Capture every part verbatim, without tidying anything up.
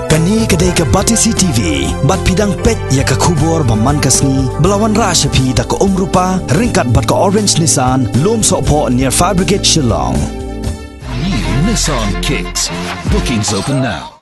Kane ka dei ka Batesi T V, bad phi dang peit ïa ka khubor ba man ka sngi, ba la wanrah sha phi da ka Umrupa, ryngkat bad ka Orange Nissan, Lum Sohphoh near Fire Brigade Shillong. New Nissan Kicks. Bookings open now.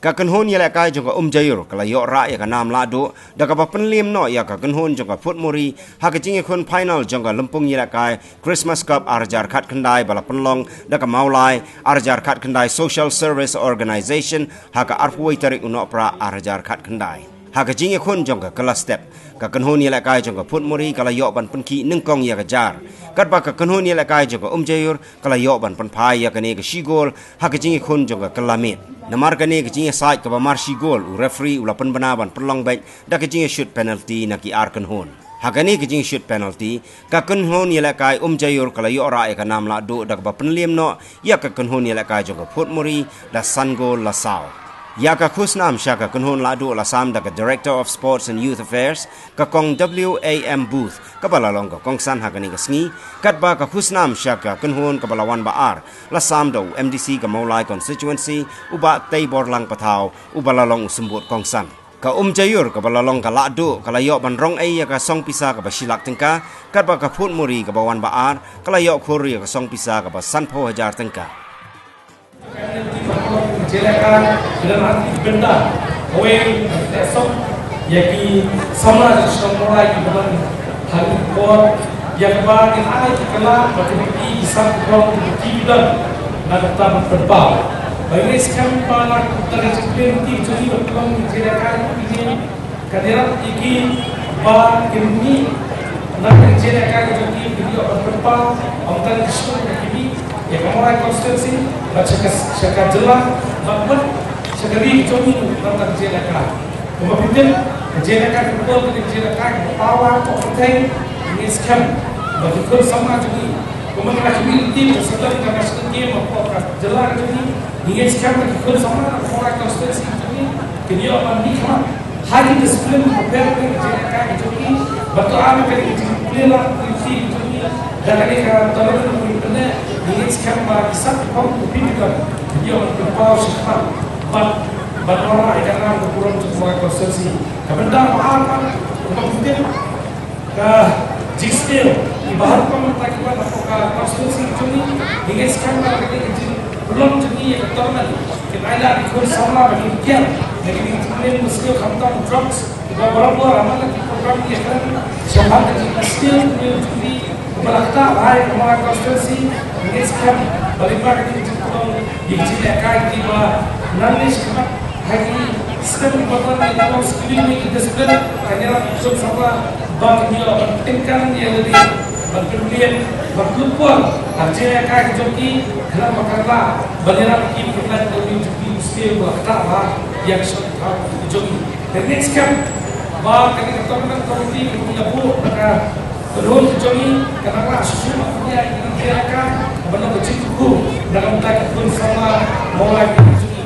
Ka kynhun ïalehkai jong ka Umjaiur ka la ïoh rah ïa ka nam lahduh da kaba pynliem noh ïa ka kynhun jong ka Phutmuri ha ka jingïakhun final jong ka lympung ïalehkai Christmas Cup ar hajar khatkhyndai ba la pynlong da ka Mawlai ar hajar khatkhyndai Social Service Organization ha ka arphew wei tarik u Nohprah ar hajar khatkhyndai. Ha ka jingïakhun jong ka kylla step, ka kynhun ïalehkai jong ka Phutmuri ka la ïoh ban pynkhih nyngkong ïa ka jar, katba ka kynhun ïalehkai jong ka Umjaiur ka la ïoh ban pynphai ïa kane ka shi gol ha ka jingïakhun jong ka kylla miet. Namar kane ka jingïasaid kaba mar shi gol, u referee u la pynbna ban pynlong beit da ka jingïashut penalty na ki ar kynhun. Ha kane ka jingïashut penalty, ka kynhun ïalehkai Umjaiur ka la ïoh rah ïa ka nam lahduh da kaba pynliem noh ïa ka kynhun ïalehkai jong ka Phutmuri da san gol la saw. Ïa ka khusnam sha ka kynhun lahduh la sam da ka Director of Sports and Youth Affairs, ka Kong W A M Booth, kaba la long ka kongsan ha kane ka sngi, katba ka khusnam sha ka kynhun kaba la wan ba ar la sam da u M D C ka Mawlai Constituency, u Bah Teiborlang Pathaw, uba la long u symbud kongsan. Ka Umjaiur kaba la long ka lahduh ka la ïoh ban rong ei ïa ka song pisa kaba shi lak tyngka, katba ka Phutmuri kaba wan ba ar ka la ïoh khur ïa ka song pisa kaba sanphew hajar tyngka. Jaiur ka la ïoh ban bynta, hawei, song, ïa ki samla jong shnong Mawlai kiba don ha ki por, ïa kaba kin ai ki kylla bad ki bynta ki sap ki phong ki bynta ki don na ka bynta ban pynpaw. Ba ngi skhem ba na ka bynta ka jingpynpaw ki jong ngi ban pynlong jingïalehkai jong ngi, kan ïarap ïa ki ba kin mih na ka jingïalehkai jong ki, kin ïoh ban pynpaw ym tang ki shnong ki mih ïa ka Mawlai constituency bad sha ka, sha ka jylla bad sha ka ri jong ngi na ka bynta ka jingïalehkai. Kumba phi tip, ka jingïalehkai football ka dei ka jingïalehkai kaba paw hapoh pyrthei. Ngi skhem ba ki khun samla jong ngi, kumba ngi la khmih lynti ka sdang ka national game hapoh ka jylla ka jong ngi, ngi skhem ba ki khun samla na ka Mawlai constituency jong ngi kin ïoh ban mih khmat ha ki discipline kiba pher pher ka jingïalehkai ka jong ngi. Bad to ar ka dei ka jingpynlong lynti ka jong ngi da kane ka tournament kaba ngi pynleh. Ngi skhem ba ki sap ki phong kiba phi ki don kin ïoh ban pynpaw shakhmat bad ban wanrah ïa ka nam ka burom jong ka Mawlai constituency. Ka bynta ba ar pat, kumba phi tip, ka jingstad kiba har kumta kiba na ka constituency jong ngi, ngi skhem ba ka jingpynlong jong ngi ïa ka tournament kin ai lad ïa ki khun samla ba kin kiar na ki jingpynlong mushkil khamtam drugs. Ba barabor ha man la ki program ïa kren shaphang ka jingstad jong ngi, ba la ktah bha ïa ka Mawlai constituency. Ngi skhem ba lyngba ka jingpynlong ïa ki jingïalehkai kiba nangne shakhmat ha ki snem kiba wan, ïa ka long screening, ïa ki discipline, kan ïarap ïa ki khun samla ba kin ïoh ban pynkan ïa lade, ban pynbeit, ban pynpor ha ka jingïalehkai ka jong ki, khnang ba kan lah ban ïarap ïa ki, ban pynlait ïa ki jong ki, u stem ba la ktah bha ïa ka shnong ka thaw ka jong ki. Te ngi skhem ba kane ka tournament committee ka jong ngi, ka kynhun ka jong ngi, ka nang lah shuh shuh ban pynïaid ïa ka jingïalehkai, ban long ka jingkyrkhu na ka bynta ki khun samla Mawlai ka jong ngi.